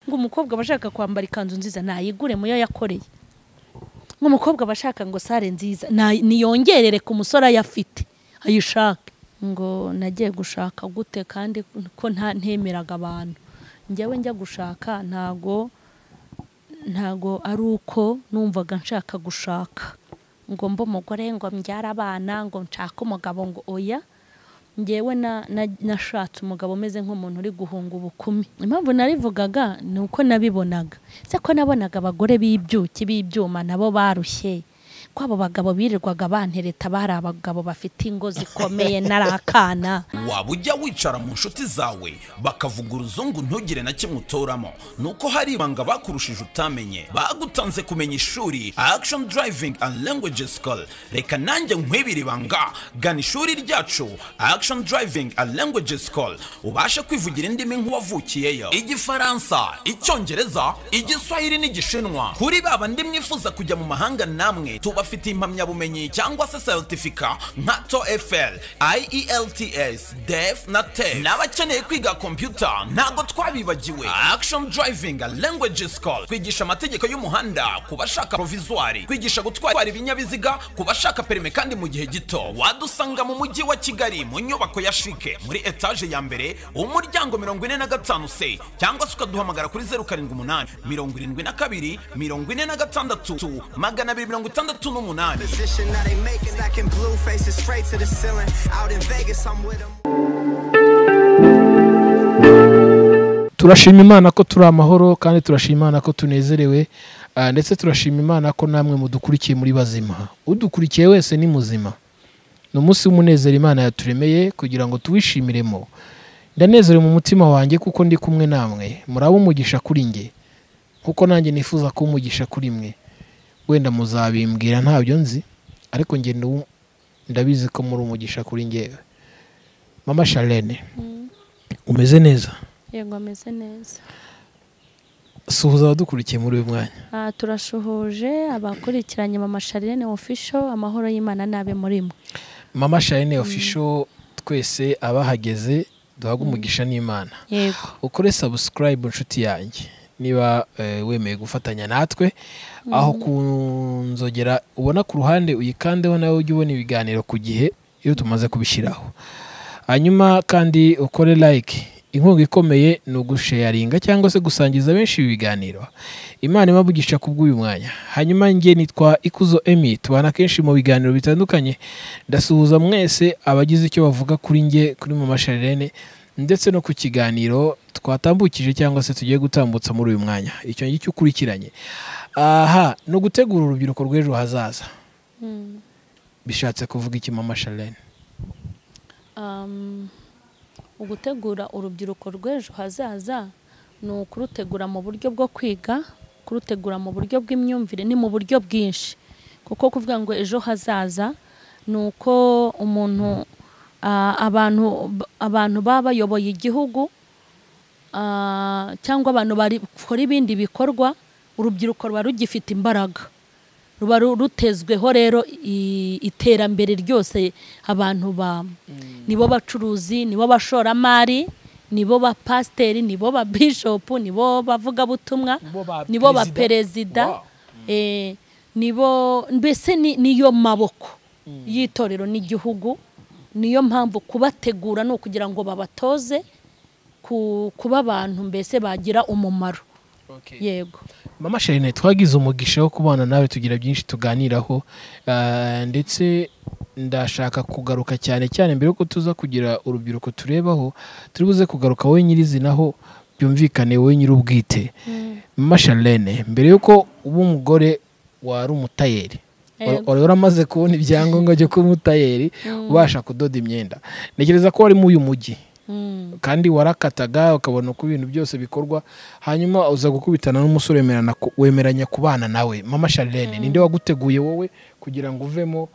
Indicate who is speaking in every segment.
Speaker 1: Ngo umukobwa bashaka kwambara ikanzu nziza nayigure muyo yakoreye. Ngo umukobwa bashaka ngo sare nziza niyongerere ku musore ayafite ayishake. Ngo nagiye gushaka gute kandi ko nta ntemeraga abantu. Njyewe njya gushaka ntago ari uko numvaga nshaka gushaka ngo mbe umugore ngo mbyara abana ngo nshake umugabo ngo oya. Njyewe nashatse umugabo umeze nk'umuntu uri guhunga ubukumi. Impamvu narivugaga ni uko nabibonaga. Se ko nabonaga abagore b'ibyuki b'ibyuma nabo barushye, ko abo bagabo birirwaga bantereta bari abagabo bafite ingo zikomeye narakana.
Speaker 2: Waba ujya wicara mu nshuti zawe bakavuga uruzungu ntugire na kimwe utoramo, nuko hari ibanga bakurushije utamenye. Bagutanze kumenya ishuri Action Driving and Language School. Reka nanjye nkwibira ibanga, gana ishuri ryacu Action Driving and Language School ubashe kwivugira indimi nk'uwavukiyeyo: Igifaransa, Icyongereza, Igiswahili n'Igishinwa. Kuri baba ndi mwifuza kujya mu mahanga namwe tubafite impamyabumenyi cyangwa se certificate nka TOEFL, IELTS, DEF na TEF. N'abakeneye kwiga computer ntago twabibagiwe. Action Driving and Language School kwigisha amategeko y'umuhanda ku bashaka provisoire, kwigisha gutwara ibinyabiziga ku bashaka perime kandi mu gihe gito. Wadusanga mu mujyi wa Kigali mu nyubako ya Shike muri etage ya mbere umuryango 45C, cyangwa se ukaduhamagara kuri 078 72 46 268.
Speaker 3: Position that they making, stacking blue faces straight to the ceiling. Out in Vegas, I'm with them.
Speaker 4: Turashima Imana ko turi amahoro kandi turashima Imana ko tunezerewe, ndetse turashima Imana ko namwe mudukurikiye muri bazima. Udukurikiye wese ni muzima. Ni umunsi w'umunezero Imana yaturemeye kugira ngo tuwishimiremo. Ndanezerewe mu mutima wanjye kuko ndi kumwe namwe. Muraba umugisha kuri njye kuko nanjye nifuza kuba umugisha kuri mwe. Wenda muzabimbwira ntabyo nzi, ariko njye ndabizi ko muri umugisha kuri njyewe. Mama Charlene, umeze neza?
Speaker 1: Yego ameze neza.
Speaker 4: Suhuza abadukurikiye muri uyu mwanya.
Speaker 1: Turashuhuje abakurikiranye Mama Charlene Official, amahoro y'Imana nabe muri mwe.
Speaker 4: Mama Charlene Official, twese abahageze duhaga umugisha n'Imana.
Speaker 1: Yego.
Speaker 4: Ukore subscribe inshuti yanjye niba wemeye gufatanya natwe, aho kunzogera ubona ku ruhande uyikandeho nawe ujye ubona ibiganiro ku gihe iyo tumaze kubishyiraho. Hanyuma kandi ukore like. Inkunga ikomeye ni ugusharinga cyangwa se gusangiza benshi ibi biganiro. Imana ibabugisha kubw'uyu mwanya. Hanyuma njye nitwa Ikuzo Emmy, tubana kenshi mu biganiro bitandukanye. Ndasuhuza mwese abagize icyo bavuga kuri njye, kuri Mama Charlene, ndetse no ku kiganiro twatambukije cyangwa se tugiye gutambutsa muri uyu mwanya. Icyo ngicyo ukurikiranye. Aha, no gutegura urubyiruko rw'ejo hazaza. Bishatse kuvuga iki Mama Charlene?
Speaker 1: Ugutegura urubyiruko rw'ejo hazaza ni ukurutegura mu buryo bwo kwiga, kurutegura mu buryo bw'imyumvire, ni mu buryo bwinshi. Kuko kuvuga ngo ejo hazaza ni uko umuntu abantu baba bayoboye igihugu, cyangwa abantu bakora ibindi bikorwa, urubyiruko ruba rugifite imbaraga, ruba rutezweho rero iterambere ryose. Abantu ba nibo bacuruzi, nibo bashoramari, nibo ba pasiteri, nibo ba bishop, nibo bavugabutumwa, nibo ba perezida, nibo mbese niyo maboko y'itorero n'igihugu. Niyo mpamvu kubategura ni ukugira ngo babatoze kuba abantu mbese bagira umumaro. Yego.
Speaker 4: Mama Charlene, twagize umugisha wo kubana nawe tugira byinshi tuganiraho, ndetse ndashaka kugaruka cyane cyane mbere yuko tuza kugira urubyiruko turebaho, turi buze kugaruka wowe nyirizinaho byumvikane wowe nyir'ubwite. Mama Charlene, mbere yuko uba umugore wari umutayeri, wari waramaze kubona ibyangombwa byo kuba umutayeri ubasha kudoda imyenda, ntekereza ko wari mu uyu mujyi kandi warakataga ukabona uko ibintu byose bikorwa, hanyuma uza gukubitana n'umusore wemeranya kubana nawe. Mama Charlene, ninde waguteguye wowe kugira ngo uvemo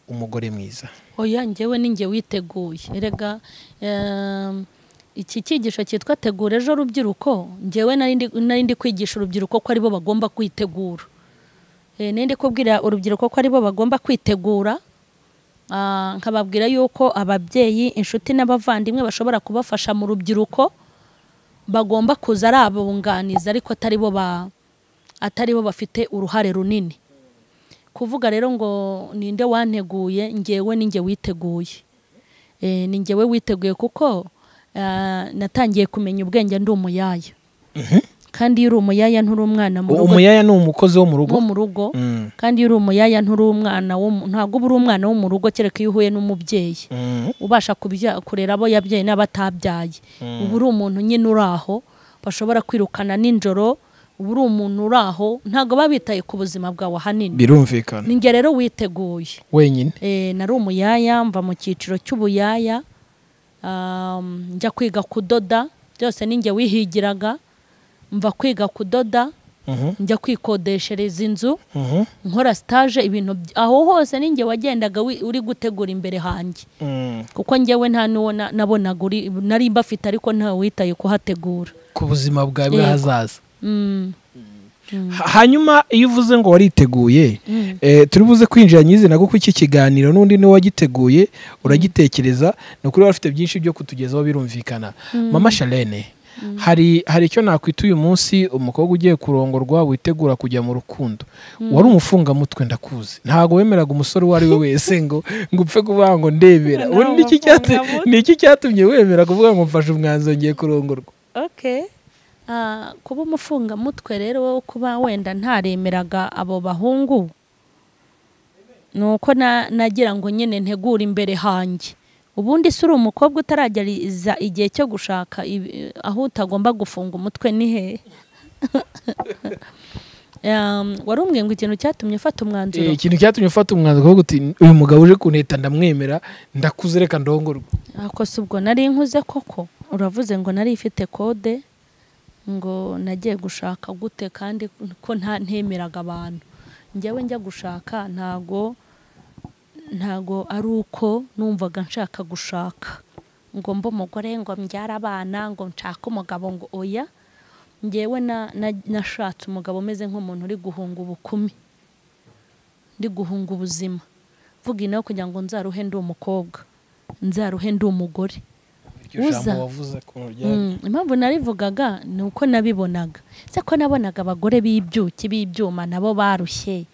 Speaker 4: umugore mwiza?
Speaker 1: Oya, njyewe ninjye witeguye. Erega iki cyigisho cyitwa tegura ejo rubyiruko, njyewe nari ndi kwigisha urubyiruko ko aribo bagomba kwitegura. Nari kubwira urubyiruko ko aribo bagomba kwitegura, nkababwira yuko ababyeyi, inshuti n'abavandimwe bashobora kubafasha mu rubyiruko, Bagomba kuza ari abunganizi ariko atari bo bafite uruhare runini. Kuvuga rero ngo ninde wanteguye, ngewe ninjye witeguye. Ni ngewe witeguye kuko natangiye kumenya ubwenge ndi umuyaya. Kandi iyo uri umuyaya nturi umwana mu rugo.
Speaker 4: Umuyaya ni umukozi wo mu rugo.
Speaker 1: Wo mu rugo. Kandi iyo uri umuyaya nturi umwana wo, ntabwo uba uri umwana wo mu rugo kereka iyo uhuye n'umubyeyi. Ubasha kurera abo yabyaye n'abatabyaye. Uba uri umuntu nyine uri aho bashobora kwirukana ninjoro, uba uri umuntu uri aho ntabwo babitaye ku buzima bwawe ahanini.
Speaker 4: Birumvikana.
Speaker 1: Ni nge rero witeguye.
Speaker 4: Wenyine.
Speaker 1: Nari umuyaya, mva mu cyiciro cy'ubuyaya, njya kwiga kudoda, byose ni nge wihigiraga. Mva kwiga kudoda, njya kwikodeshereza inzu, nkora stage, ibintu aho hose ni nge wagendaga uri gutegura imbere hanjye. Kuko ngewe nta nuwo nabonaga uri, nari mbafite ariko nta witaye kuhategura
Speaker 4: ku buzima bwawe bw'ahazaza. Hanyuma iyo uvuze ngo wariteguye, turi buze kwinjira nyizina kuko iki kiganiro n'undi ni wagiteguye uragitekereza, ni ukuri bafite byinshi byo kutugezaho birumvikana. Mama Charlene, hari icyo nakwita uyu munsi umukobwa ugiye kurongorwa witegura kujya mu rukundo. Wari umufungamutwe ndakuzi, ntago wemeraga umusore uwo ari we wese ngo upfe kuvuga ngo ndemera. Ubundi ni iki cyatumye wemera kuvuga ngo mfashe umwanzuro ngiye kurongorwa?
Speaker 1: Okay. Kuba umufungamutwe rero, kuba wenda ntaremeraga abo bahungu, nuko nagira ngo nyine ntegure imbere hanjye. Ubundi si uri umukobwa utarageza igihe cyo gushaka, aho utagomba gufunga umutwe ni he? Wari umbwiye ngo ikintu cyatumye ufata umwanzuro.
Speaker 4: Ikintu cyatumye ufata umwanzuro kuvuga uti uyu mugabo uje kunteta ndamwemera, ndakuze reka ndongorwe.
Speaker 1: Ako si ubwo nari nkuze koko? Uravuze ngo nari ifite kode, ngo nagiye gushaka gute kandi ko ntemeraga abantu. Njyewe njya gushaka ntago ari uko numvaga nshaka gushaka ngo mbe umugore, ngo mbyare abana, ngo nshake umugabo, ngo oya. Njyewe nashatse umugabo umeze nk'umuntu uri guhunga ubukumi, ndi guhunga ubuzima. Mvuga inaho kugira ngo nzaruhe ndi umukobwa, nzaruhe ndi umugore. Impamvu narivugaga ni uko nabibonaga. Se ko nabonaga abagore b'ibyuki b'ibyuma nabo barushye,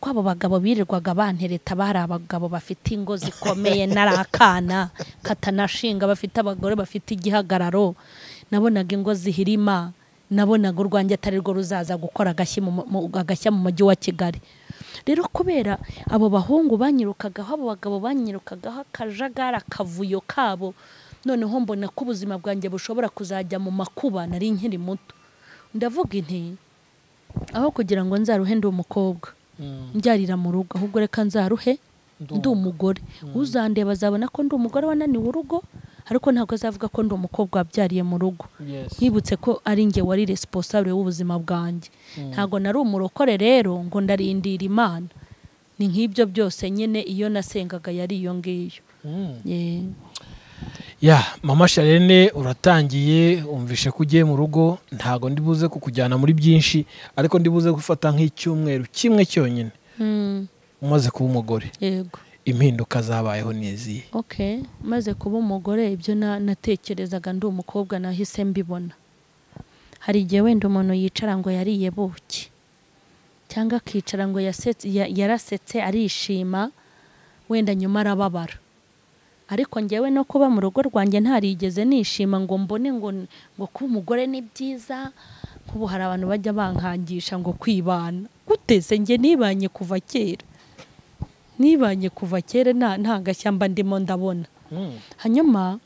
Speaker 1: ko abo bagabo birirwaga bantereta bari abagabo bafite ingo zikomeye, narakana katanashinga, bafite abagore bafite igihagararo. Nabonaga ingo zihirima, nabonaga urwanjye atari rwo ruzaza gukora agashya mu mujyi wa Kigali. Rero kubera abo bahungu banyirukagaho, abo bagabo banyirukagaho akajagari akavuyo kabo, noneho mbona ko ubuzima bwanjye bushobora kuzajya mu makuba nari nkiri muto. Ndavuga inti aho kugira ngo nzaruhe ndi umukobwa mbyarira mu rugo, ahubwo reka nzaruhe ndi umugore. Uzandeba azabona ko ndi umugore wananiwe urugo, ariko ntabwo azavuga ko ndi umukobwa wabyariye mu rugo. Nkibutse ko ari njye wari responsable w'ubuzima bwanjye. Ntabwo nari umurokore rero ngo ndarindira Imana. Ni nk'ibyo byose nyine iyo nasengaga yari iyo ngiyo.
Speaker 4: Ya Mama Charlene, uratangiye umvishe ko ugiye mu rugo, ntago ndibuze kukujyana muri byinshi, ariko ndibuze gufata nk'icyumweru kimwe cyonyine. Umaze kuba umugore.
Speaker 1: Yego.
Speaker 4: Impinduka zabayeho nizihe?
Speaker 1: Okay, maze kuba umugore ibyo natekerezaga ndi umukobwa nahise mbibona. Hari igihe wenda umuntu yicara ngo yariye buki, cyangwa akicara ngo yarasetse arishima, wenda nyuma arababara. Ariko njyewe no kuba mu rugo rwanjye ntarigeze nishima ngo mbone ngo kuba umugore ni byiza. Nk'ubu hari abantu bajya bankangisha ngo kwibana gutese, njye nibanye kuva kera, nibanye kuva kera nta gashyamba ndimo ndabona. Hanyuma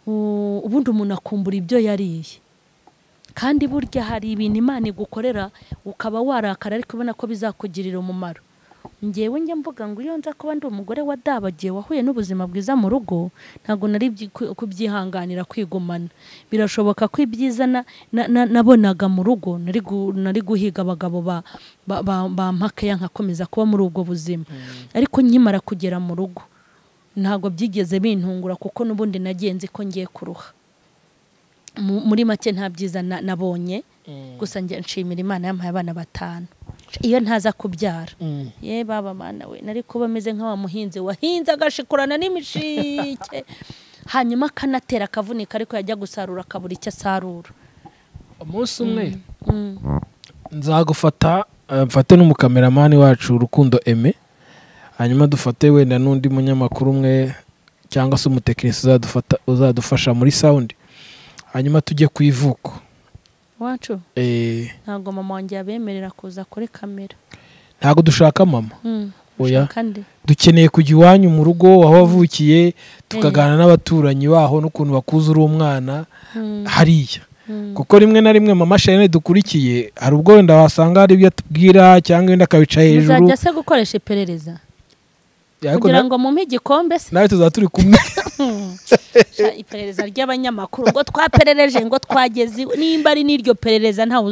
Speaker 1: ubundi umuntu akumbura ibyo yariye. Kandi burya hari ibintu Imana igukorera ukaba warakara ariko ubona ko bizakugirira umumaro. Njyewe njya mvuga ngo iyo nza kuba ndi umugore wadabagiye wahuye n'ubuzima bwiza mu rugo, ntabwo nari kubyihanganira kwigumana. Birashoboka ko ibyiza nabonaga mu rugo nari guhiga abagabo bampakeya nkakomeza kuba muri ubwo buzima. Ariko nkimara kugera mu rugo ntabwo byigeze bintungura, kuko n'ubundi nagiye nzi ko ngiye kuruha. Muri make nta byiza nabonye, gusa njye nshimira Imana yampaye abana 5. Iyo ntaza kubyara, ye baba mana we, nari kuba meze nka wa muhinzi wahinze agashikurana n'imishike, hanyuma akanatera akavunika, ariko yajya gusarura akabura icyo asarura.
Speaker 4: Umunsi umwe nzagufata, mfate n'umukameramani wacu Rukundo Aime, hanyuma dufate wenda n'undi munyamakuru umwe cyangwa se umutekinisi uzadufasha muri sound, hanyuma tujye ku ivuko
Speaker 1: wacu. Ntabwo mama wanjye yabemerera kuza kuri kamera.
Speaker 4: Ntabwo dushaka mama. Oya, dukeneye kujya iwanyu mu rugo aho wavukiye, tukaganira n'abaturanyi baho n'ukuntu bakuza uri umwana hariya. Kuko rimwe na rimwe mama Charlene dukurikiye hari ubwo wenda wasanga hari ibyo atubwira cyangwa wenda akabica hejuru.
Speaker 1: Muzajya se gukoresha iperereza kugira ngo mumpe igikombe se?
Speaker 4: Nawe tuzaba turi kumwe.
Speaker 1: Iperereza ry'abanyamakuru ngo twaperereje ngo twageze, nimba ari n'iryo perereza ntawe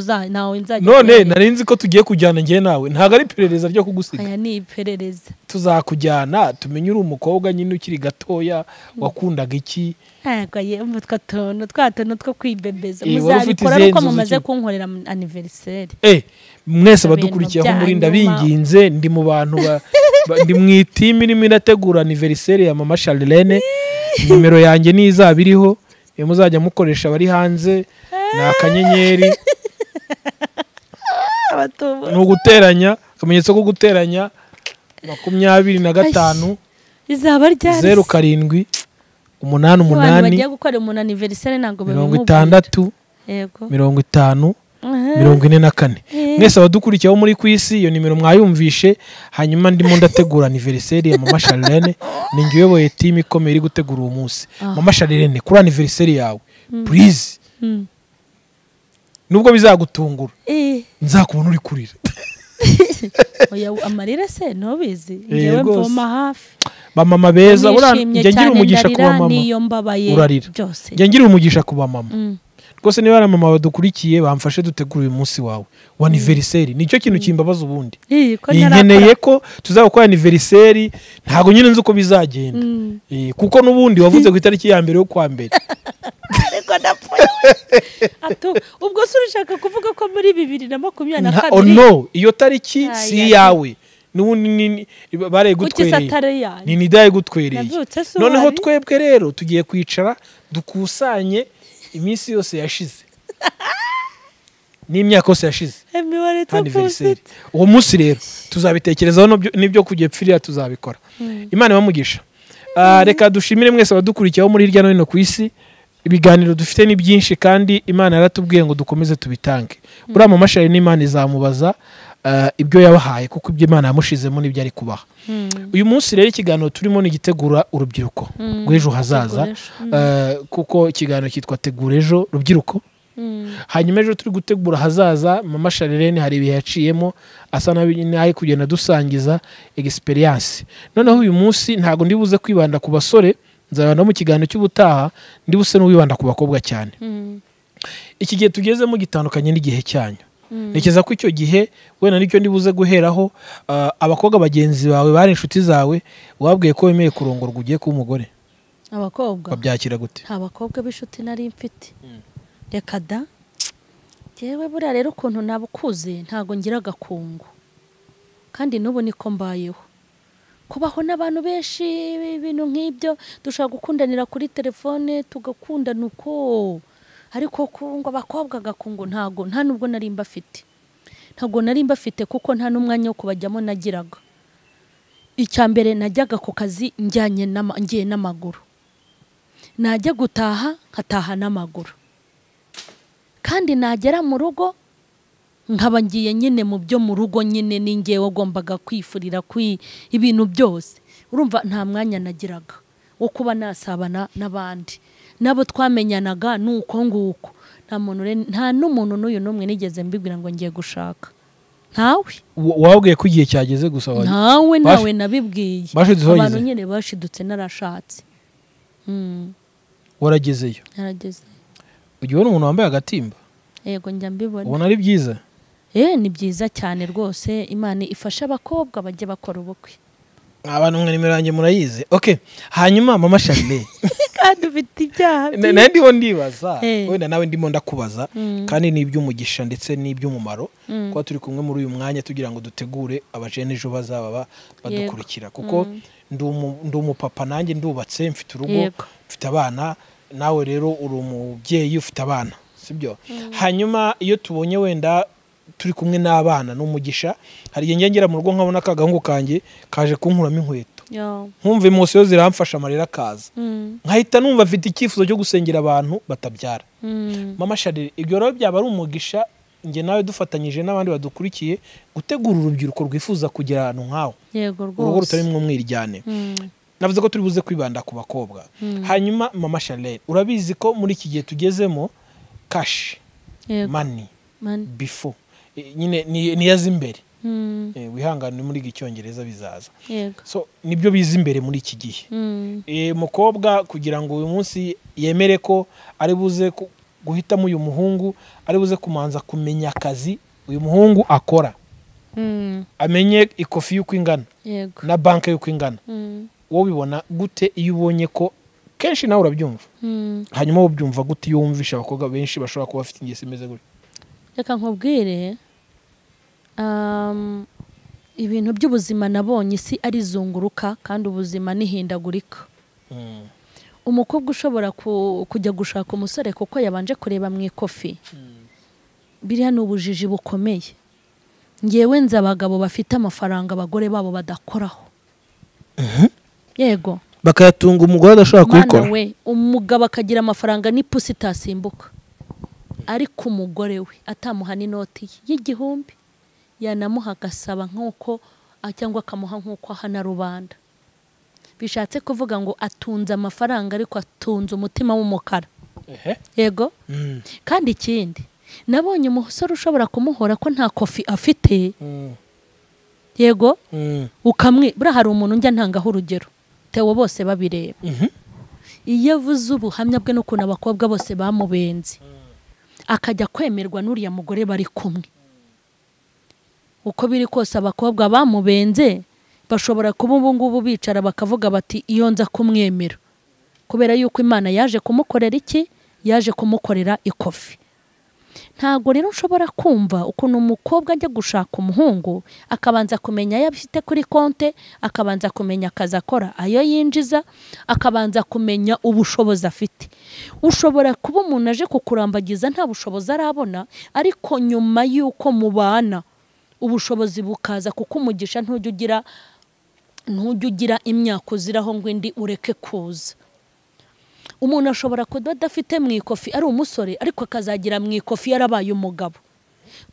Speaker 1: nzajya.
Speaker 4: None nari nzi ko tugiye kujyana njye nawe, ntabwo ari iperereza ryo kugusiga.
Speaker 1: Aya ni iperereza.
Speaker 4: Tuzakujyana tumenye uri umukobwa nyine ukiri gatoya wakundaga iki.
Speaker 1: Ntabwo yemwe twa tuntu two kwibebeza muzabikora ariko mumaze kunkorera anniversaire.
Speaker 4: Mwese badukurikiye aho muri ndabinginze, ndi mu bantu ndi mu itimi irimo irategura anniversaire ya mama Charlene. Nimero yanjye ni izaba iriho, iyo muzajya mukoresha abari hanze ni akanyenyeri ni uguteranya, akamenyetso ko guteranya 25
Speaker 1: izaba ryari
Speaker 4: 0 7 8 8
Speaker 1: bagiye gukora umuntu anniversaire ntabwo
Speaker 4: 60 50 44. Mwese abadukurikiye muri ku isi iyo nimero mwayumvishe. Hanyuma ndimo ndategura anniversaire ya mama Charlene, ni njye uyoboye team ikomeye iri gutegura uwo munsi. Mama Charlene, kuri anniversaire yawe please, nubwo bizagutungura nzakubona uri kurira.
Speaker 1: Oya, amarira se ntubizi, ngewe mvoma hafi.
Speaker 4: Bamama beza, njye ngira umugisha kuba mama.
Speaker 1: Urarira byose.
Speaker 4: Njye ngira umugisha kuba mama. Rwose niba ari mama badukurikiye bamfashe dutegure uyu munsi wawe wa anniversaire. Nicyo kintu kimbabaza ubundi. Nkeneye ko tuzakora anniversaire, ntago nyine nzi uko bizagenda. Kuko nubundi wavuze ku itariki ya mbere yo kwa mbere.
Speaker 1: Ariko ndapfuye. Ato, ubwo se urashaka kuvuga ko muri 2022?
Speaker 4: Oh no, iyo tariki si yawe. Nubundi barayigutwereye. Ni nida yigutwereye. Noneho twebwe rero tugiye kwicara dukusanye iminsi yose yashize n'imyaka yose yashize. Uwo munsi rero tuzabitekerezaho n'ibyo kujya pfirira tuzabikora. Imana ibamugisha. Reka dushimire mwese abadukurikiyeho muri hirya no hino ku isi. Ibiganiro dufite ni byinshi kandi Imana yaratubwiye ngo dukomeze tubitange. Buriya mama Charlene Imana izamubaza ibyo yabahaye, kuko ibyo Imana yamushizemo n'ibyo ari kubaha. Uyu munsi rero ikiganiro turimo ni igitegura urubyiruko rw'ejo hazaza, kuko ikiganiro cyitwa Tegura Ejo Rubyiruko. Hanyuma ejo turi gutegura hazaza, mama Charlene hari ibihe yaciyemo asa nabi kugenda dusangiza experience. Noneho uyu munsi ntago ndibuze kwibanda ku basore, nzabana mu kiganiro cy'ubutaha ndibuse n'uwibanda ku bakobwa cyane. Iki gihe tugezemo gitandukanye n'igihe cyanyu. Ntekereza ko icyo gihe wenda nicyo ndibuze guheraho, abakobwa bagenzi bawe bari inshuti zawe wabwiye ko wemeye kurongorwa ugiye kuba umugore.
Speaker 1: Abakobwa
Speaker 4: babyakira gute?
Speaker 1: Nta bakobwa b'inshuti nari mfite. Reka da. Jewe buriya rero ukuntu nabukuze ntago ngira agakungu. Kandi n'ubu niko mbayeho. Kubaho n'abantu benshi ibintu nk'ibyo dushobora gukundanira kuri telefone tugakundana uko, ariko ngo abakobwa gakungu ntago, nta nubwo nari mbafite. Ntago nari mbafite kuko nta n'umwanya wo kubajyamo nagiraga. Icya mbere najyaga ku kazi njyanye ngiye n'amaguru. Najya gutaha nkataha n'amaguru. Kandi nagera mu rugo nkaba ngiye nyine mu byo mu rugo nyine ningewe wagombaga kwifurira ibintu byose. Urumva nta mwanya nagiraga wo kuba nasabana n'abandi. Nabo twamenyanaga nuko nguko. Nta muntu nta n'umuntu n'uyu n'umwe nigeze mbibwira ngo ngiye gushaka. Ntawe.
Speaker 4: Wabwiye ko igihe cyageze gusa waje.
Speaker 1: Ntawe nabibwiye. Abantu nyine bashidutse narashatse.
Speaker 4: Waragezeyo.
Speaker 1: Narageze.
Speaker 4: Ujye ubona umuntu wambaye agatimba?
Speaker 1: Yego njya mbibona.
Speaker 4: Ubona ari byiza?
Speaker 1: Ni byiza cyane rwose. Imana ifasha abakobwa bajye bakora ubukwe.
Speaker 4: Abantu mwe nimero yanjye murayizi. Okay. Hanyuma mama Charlene.
Speaker 1: Kandi ufite ibyaha.
Speaker 4: Nandi ndiho ndibaza, wenda nawe ndimo ndakubaza kandi ni iby'umugisha ndetse n'iby'umumaro kuba turi kumwe muri uyu mwanya tugira ngo dutegure abajene ejo bazaba badukurikira, kuko ndi umupapa nanjye ndubatse, mfite urugo, mfite abana. Nawe rero uri umubyeyi ufite abana, Sibyo? Hanyuma iyo tubonye wenda turi kumwe n'abana n'umugisha, hari igihe ngera mu rugo nkabona akagahungu kanjye kaje kunkuramo inkweto, nkumva emotion ziramfasha, amarira akaza, nkahita numva mfite icyifuzo cyo gusengera abantu batabyara. Mama Charlene, ibyo rero byaba ari umugisha njye nawe dufatanyije n'abandi badukurikiye gutegura urubyiruko rwifuza kugera ahantu nkaho, urugo rutarimo umwiryane. Navuze ko turi buze kwibanda ku bakobwa. Hanyuma Mama Charlene, urabizi ko muri iki gihe tugezemo cash, money, before nyine niyaza imbere, wihangane muri icyongereza bizaza. So nibyo biza imbere muri iki gihe. Mukobwa kugira ngo uyu munsi yemere ko ari buze guhitamo uyu muhungu, ari buze kumanza kumenya akazi uyu muhungu akora, amenye ikofi y'uko ingana na banki y'uko ingana. Wowe ubibona gute iyo ubonye ko kenshi nawe urabyumva? Hanyuma wowe ubyumva gute iyo wumvisha abakobwa benshi bashobora kuba bafite ingeso imeze gutya?
Speaker 1: Reka nkubwire, ibintu by'ubuzima nabonye isi ari zunguruka kandi ubuzima nihindagurika. Umukobwa ushobora kujya gushaka umusore kuko yabanje kureba mu ikofi, biriya ni ubujiji bukomeye. Ngewe nzi abagabo bafite amafaranga abagore babo badakoraho. Yego,
Speaker 4: bakayatunga umugore adashobora kubikora.
Speaker 1: We umugabo akagira amafaranga n'ipusi itasimbuka, ariko umugore we atamuha n'inoti y'igihumbi, yanamuha agasaba nk'uko cyangwa akamuha nk'uko aha na rubanda. Bishatse kuvuga ngo atunze amafaranga ariko atunze umutima w'umukara. Yego. Kandi ikindi, nabonye umusore ushobora kumuhora ko nta kofi afite. Yego. Ukamwe buriya hari umuntu njya ntangaho urugero, Theo bose babireba. Iyo avuze ubuhamya bwe n'ukuntu abakobwa bose bamubenze, akajya kwemerwa n'uriya mugore bari kumwe. Uko biri kose abakobwa bamubenze bashobora kuba ubu ngubu bicara bakavuga bati iyo nza kumwemera, kubera yuko Imana yaje kumukorera iki? Yaje kumukorera ikofi. Ntago rero nshobora kumva ukuntu umukobwa ajya gushaka umuhungu akabanza kumenya ayo afite kuri konte, akabanza kumenya akazi akora, ayo yinjiza, akabanza kumenya ubushobozi afite. Ushobora kuba umuntu aje kukurambagiza nta bushobozi arabona, ariko nyuma y'uko mubana ubushobozi bukaza, kuko umugisha ntujya ugira imyaka uziraho ngo indi ureke kuza. Umuntu ashobora kuba adafite mu ikofi ari umusore, ariko akazagira mu ikofi yarabaye umugabo.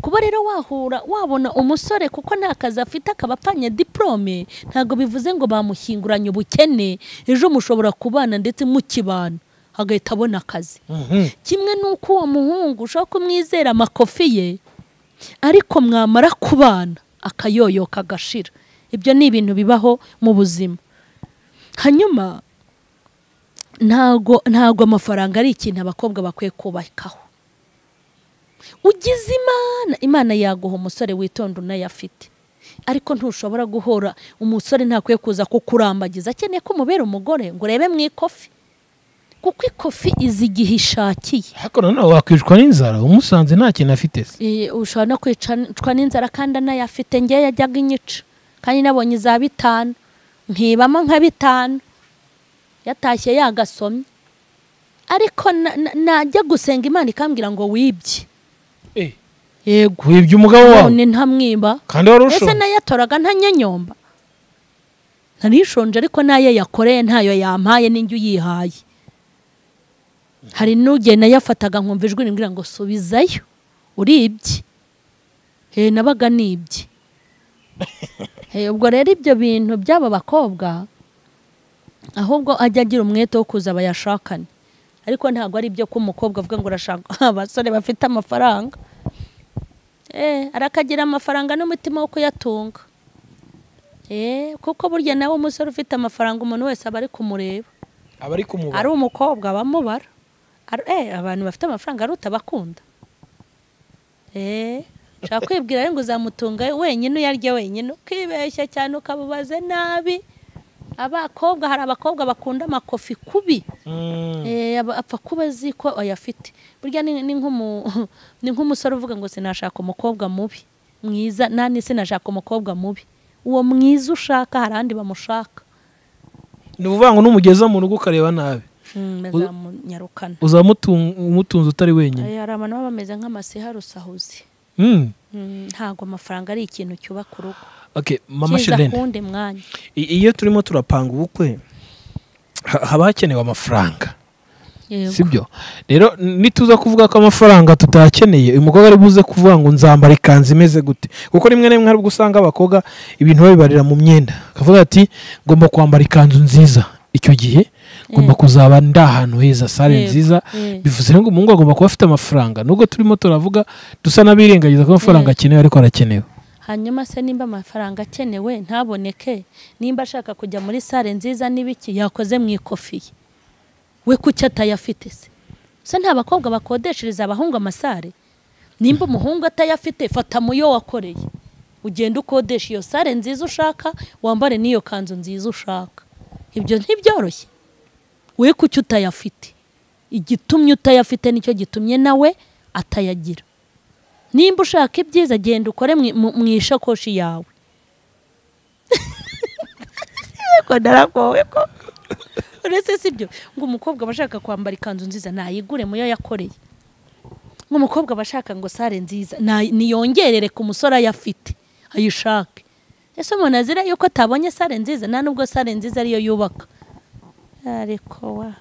Speaker 1: Kuba rero wahura wabona umusore kuko nta kazi afite akaba apfanye diplome, ntabwo bivuze ngo bamushyinguranye ubukene, ejo mushobora kubana ndetse mukibana agahita abona akazi. Kimwe n'uko uwo muhungu ushobora kumwizera amakofi ye, ariko mwamara kubana akayoyoka agashira. Ibyo ni ibintu bibaho mu buzima. Hanyuma ntago amafaranga ari ikintu abakobwa bakwiye kubakaho. Ugize Imana, Imana yaguha umusore witonda unayafite, ariko ntushobora guhora umusore ntakwiye kuza kukurambagiza akeneye ko umubera umugore ngo urebe mu ikofi, kuko ikofi izi igihe ishakiye.
Speaker 4: Ariko noneho wakwicwa n'inzara umusanze nta kintu afite se.
Speaker 1: Ushobora no kwicwa n'inzara kandi anayafite. Ngewe yajyaga inyica kandi nabonye iza 5 nkibamo nka 5 yatashye yagasomye, ariko najya gusenga Imana ikambwira ngo wibye. Yego,
Speaker 4: wibye umugabo wawe
Speaker 1: none ntamwiba
Speaker 4: kandi warusho.
Speaker 1: Ese nayatoraga ntanyonyomba, narishonje, ariko naye yakoreye ntayo yampaye n'injye uyihaye. Hari n'ugiye nayafataga nkumva ijwi rimbwira ngo subizayo uribye. Nabaga nibye. Ubwo rero ibyo bintu by'aba bakobwa ahubwo ajya agira umwete wo kuza bayashakane, ariko ntabwo ari ibyo ko umukobwa avuga ngo urashaka abasore bafite amafaranga. Arakagira amafaranga n'umutima wo kuyatunga. Kuko burya nawe umusore ufite amafaranga umuntu wese aba ari kumureba,
Speaker 4: aba ari kumubara,
Speaker 1: ari umukobwa abamubara. Abantu bafite amafaranga aruta bakunda. Ushaka kwibwira ngo uzamutunga wenyine uyarye wenyine, ukibeshya cyane ukabubaze nabi. Abakobwa, hari abakobwa bakunda amakofi kubi. Apfa kuba azi ko ayafite. Burya ni nk'umusore uvuga ngo sinashaka umukobwa mubi mwiza, nani sinashaka umukobwa mubi. Uwo mwiza ushaka hari andi bamushaka.
Speaker 4: Ni uvuga ngo numugeza mu rugo ukareba nabi.
Speaker 1: Bazamunyarukana.
Speaker 4: Uzamutunze utari wenyine.
Speaker 1: Hari abantu baba bameze nk'amasiha rusahuzi. Ntago amafaranga ari ikintu cyubaka urugo.
Speaker 4: Okay, Mama Shelene, iyo turimo turapanga ubukwe haba hakenewe amafaranga. Sibyo? Rero nituza kuvuga ko amafaranga tutakeneye, uyu mukobwa ari buze kuvuga ngo nzambara ikanzu imeze gute, kuko rimwe na rimwe hari ubwo usanga abakobwa ibintu babibarira mu myenda, akavuga ati ngomba kwambara ikanzu nziza, icyo gihe ngomba kuzaba ndi ahantu heza, sale nziza. Bivuze ngo umuhungu agomba kuba afite amafaranga, nubwo turimo turavuga dusa n'abirengagiza ko amafaranga akenewe, ariko arakenewe.
Speaker 1: Hanyuma se nimba amafaranga akenewe ntaboneke, nimba ashaka kujya muri sale nziza n'ibiki, yakoze mu ikofi we kuki atayafite se? Se nta bakobwa bakodeshereza abahungu amasare? Nimba umuhungu atayafite, fata muyo wakoreye, ugenda ukodesha iyo sare nziza ushaka, wambare n'iyo kanzu nziza ushaka. Ibyo ntibyoroshye. We kuki utayafite? Igitumye utayafite nicyo gitumye nawe atayagira. Nimba ushaka ibyiza, genda ukore mu ishakoshi yawe. Ko naragowe ko uretse sibyo ngo umukobwa abashaka kwambara ikanzu nziza nayigure muyo yakoreye, ngo umukobwa abashaka ngo sare nziza niyongerere ku musore ayafite ayishake. Ese umuntu azira yuko atabonye sare nziza? Nta nubwo sare nziza ariyo yubaka. Ariko wa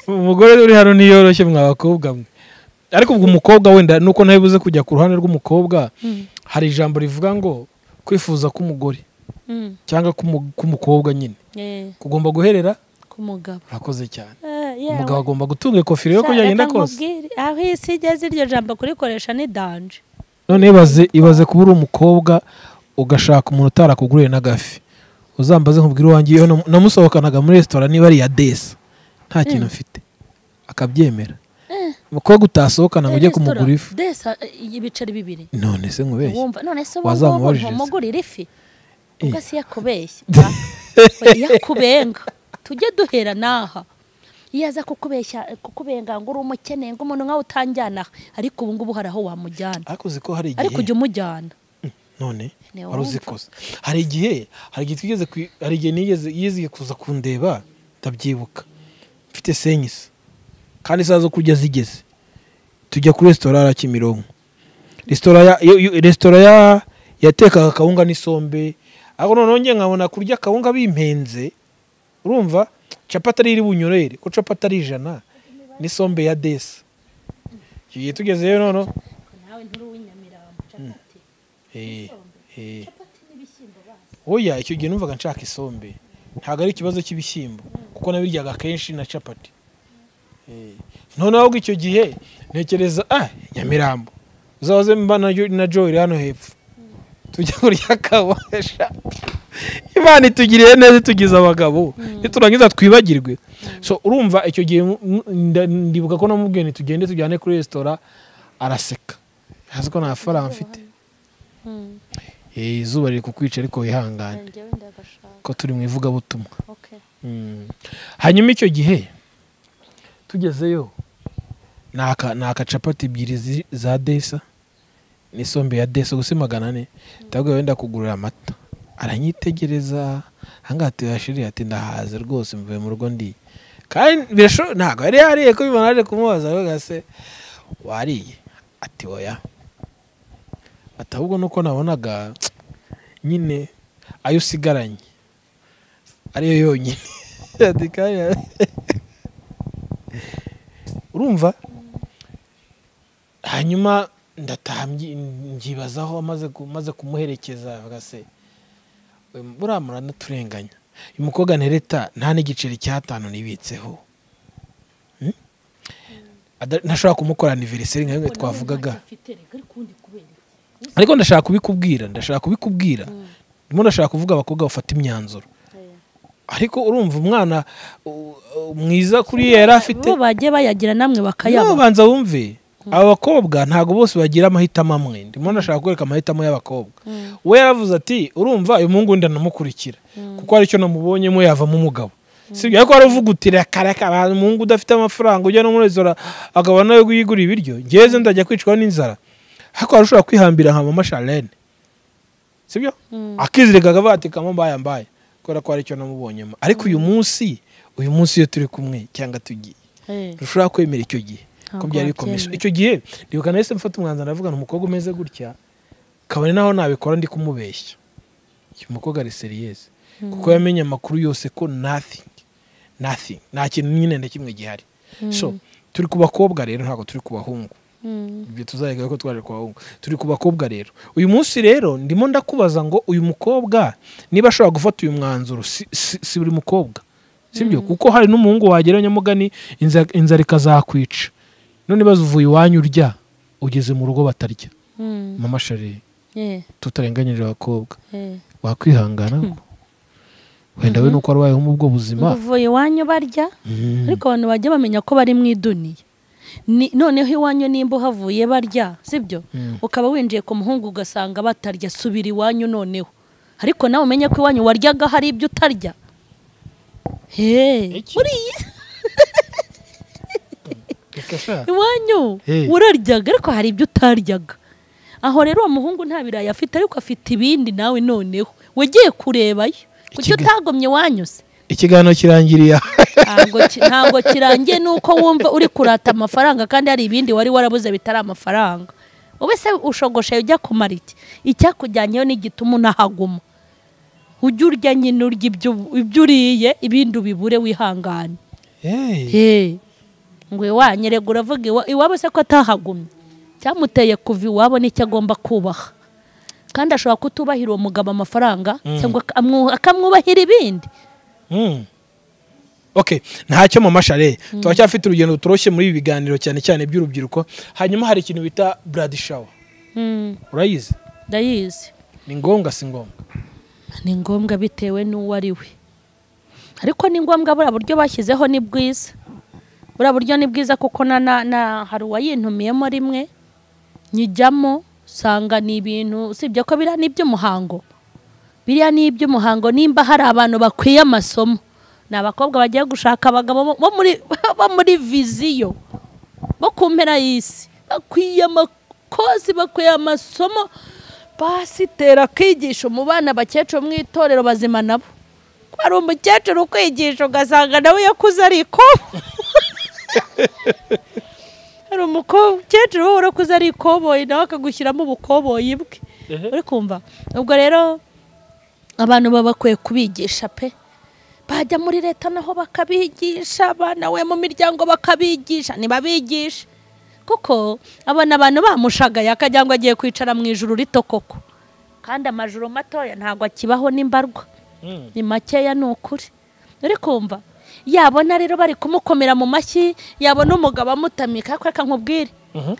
Speaker 4: umugore uri hano niyoroshye mwa bakobwa mwe. Ariko ubwo umukobwa wenda nuko ntabibuze kujya ku ruhande rw'umukobwa, hari ijambo rivuga ngo kwifuza k'umugore cyangwa k'umukobwa nyine kugomba guherera
Speaker 1: ku mugabo.
Speaker 4: Urakoze cyane. Umugabo agomba gutunga ikofero yo kujya kose.
Speaker 1: Aho isi igeze iryo jambo kurikoresha ni danger.
Speaker 4: None ibaze kuba uri umukobwa ugashaka umuntu utarakuguriye n'agafi. Uzambaze nkubwire uwanjye iyo namusohokanaga muri restaurant niba ari ya desa nta kintu mfite akabyemera. Umukobwa utasohokana ngo ujye kumugura ifi.
Speaker 1: Desa ibiceri bibiri.
Speaker 4: None se nkubeshye.
Speaker 1: None se wamugurira ifi? Ubwo si yakubeshya. Yakubenga. Tujye duhera naha. Iyo aza kukubeshya kukubenga ngo uri umukene ngo umuntu nkawe utanjyana, ariko ubu ngubu hari aho wamujyana.
Speaker 4: Ariko uzi ko hari igihe.
Speaker 1: Ariko ujye umujyana.
Speaker 4: None wari uzi ko hari igihe twigeze hari igihe nigeze yiziye kuza kundeba ndabyibuka. Mfite senyisi. Kandi isaha zo kurya zigeze. Tujya kuri restaurant ya Kimironko. Restaurant yatekaga kawunga n'isombe. Aho none nge nkabona kurya kawunga bimpenze. Urumva capati ari bunyorere ko capati ari 100 n'isombe ya desa. Kigiye tugezeyo nono.
Speaker 1: Nawe nturi uw'inyamirambo capati. Capati n'ibishyimbo basi.
Speaker 4: Oya icyo gihe numvaga nshaka isombe. Ntago ari ikibazo cy'ibishyimbo kuko nabiryaga kenshi na capati. None ahubwo icyo gihe ntekereza Nyamirambo. Uzabaze mba na Joy hano hepfo. Tujya kurya kabasha. Imana itugiriye neza tugize abagabo niturangiza twibagirwe. So urumva icyo gihe ndibuka ko namubwiye nti tugende tujyane kuri restaurant, araseka. Azi ko nta faranga mfite. Izuba riri kukwica ariko wihangane ko turi mu ivuga butumwa. Hanyuma icyo gihe tugezeyo naka capati ebyiri za desa n'isombe ya desa gusa 400, ndabwo wenda kugurira amata. Aranyitegereza hangati yashiriye ati ndahaze rwose mvuye mu rugo ndi. Kandi birasho ntago yari yariye ko bibona aje kumubaza gase wariye ati oya. Ati ahubwo nuko nabonaga nyine ayo usigaranye ariyo yonyine. Ati kandi urumva hanyuma ndataha ngibazaho amaze kumuherekeza gase buramura naturenganya. Uyu mukobwa ntereta nta n'igiceri cya 5 nibitseho. Ntashobora kumukora anniversaire nka bimwe twavugaga. Ariko ndashaka kubikubwira, Ndimo ndashaka kuvuga abakobwa bafata imyanzuro. Ariko urumva umwana mwiza kuri yari afite
Speaker 1: bo bagiye bayagira namwe bakayaba.
Speaker 4: Banza wumve. Aba bakobwa ntago bose bagira amahitamo amwe. Ndimo ndashaka kwereka amahitamo y'abakobwa. We yaravuze ati urumva uyu muhungu ndanamukurikira kuko ari cyo namubonyemo yavamo umugabo. Sibyo ariko aravuga uti reka umuhungu udafite amafaranga ujya no muri restaurant akaba nawe kuyigura ibiryo, ngeze ndajya kwicwa n'inzara. Ariko arashobora kwihambira nka Mama Charlene. Sibyo? Akizireka akavuga ati kama mbaye kubera ko ari cyo namubonyemo. Ariko uyu munsi Uyu munsi iyo turi kumwe cyangwa tugiye, ntushobora kwemera icyo gihe ko byari bikomeye. Icyo gihe ndibuka nahise mfata umwanzuro ndavuga umukobwa umeze gutya kabone naho nabikora ndi kumubeshya. Uyu mukobwa ari serious kuko yamenye amakuru yose ko nothing nta kintu nyine na kimwe gihari. So turi ku bakobwa rero, ntabwo turi ku bahungu. Ibyo tuzarega ko twaje ku bahungu, turi ku bakobwa rero. Uyu munsi rero ndimo ndakubaza ngo uyu mukobwa niba ashobora gufata uyu mwanzuro, si buri mukobwa, sibyo? Kuko hari n'umuhungu wagera nyamugani inzara ikazakwica. None bazuvuye iwanyu urya ugeze mu rugo batarya. Mama Shari, tutarenganyije abakobwa, wakwihangana wenda we nuko arwaye mu bwo buzima.
Speaker 1: Uvuye iwanyu barya, ariko abantu bajya bamenya ko bari mu iduniya. Noneho iwanyu nimba uhavuye barya, sibyo? Ukaba winjiye ku muhungu ugasanga batarya, subira iwanyu noneho. Ariko nawe umenye ko iwanyu waryaga hari ibyo utarya. Iwanyu uraryaga ariko hari ibyo utaryaga. Aho rero uwo muhungu nta birayi afite ariko afite ibindi, nawe noneho wagiye kurebayo. Kuki utagomye wanyuze?
Speaker 4: Ikiganiro kirangiriye.
Speaker 1: Ntabwo kirangiye nuko wumva uri kurata amafaranga kandi hari ibindi wari warabuze bitari amafaranga. Wowe se ushogoshe ujya kumara iki? Icyakujyanyeyo n'igituma unahaguma. Ujya urya nyine, urya ibyo uriye, ibindi ubibure wihangane. Ngo iwanyerega uravuga iwabo se ko atahagumye. Cyamuteye kuva iwabo nicyo agomba kubaha. Kandi ashobora kutubahira uwo mugabo amafaranga cyangwa akamwubahira ibindi.
Speaker 4: Okay, ntacyo Mama Shari, turacyafite urugendo turoshye muri ibi biganiro cyane cyane by'urubyiruko. Hanyuma hari ikintu bita blood shower. Urayizi?
Speaker 1: Ndayizi.
Speaker 4: Ni ngombwa si ngombwa?
Speaker 1: Ni ngombwa bitewe n'uwo ari we. Ariko ni ngombwa buriya buryo bashyizeho ni bwiza. Buriya buryo ni bwiza kuko na hari uwayintumiyemo rimwe nyijyamo sanga ni ibintu, usibye ko biriya ni iby'umuhango. Biriya ni iby'umuhango, nimba hari abantu bakwiye amasomo ni abakobwa bagiye gushaka abagabo bo muri viziyo bo ku mpera y'isi, bakwiye amakozi, bakwiye amasomo. Pasiteri akigisha mu bana bakecuru mu itorero bazima nabo. Ko ari umukecuru ukwigisha ugasanga nawe yakuze ariko hari umukecuru wowe urakuze ari ikoboyi nawe akagushyiramo ubukoboyi bwe. Uri kumva? Ubwo rero abantu baba bakwiye kubigisha pe. Bajya muri leta naho bakabigisha, abana we mu miryango bakabigisha, nibabigisha. Kuko abona abantu bamushagaye akagira ngo agiye kwicara mu ijuru rito koko. Kandi amajuru matoya ntabwo akibaho n'imbarwa. Ni makeya ni ukuri. Uri kumva? Yabona rero bari kumukomera mu mashyi, yabona umugabo amutamika, ariko reka nkubwire.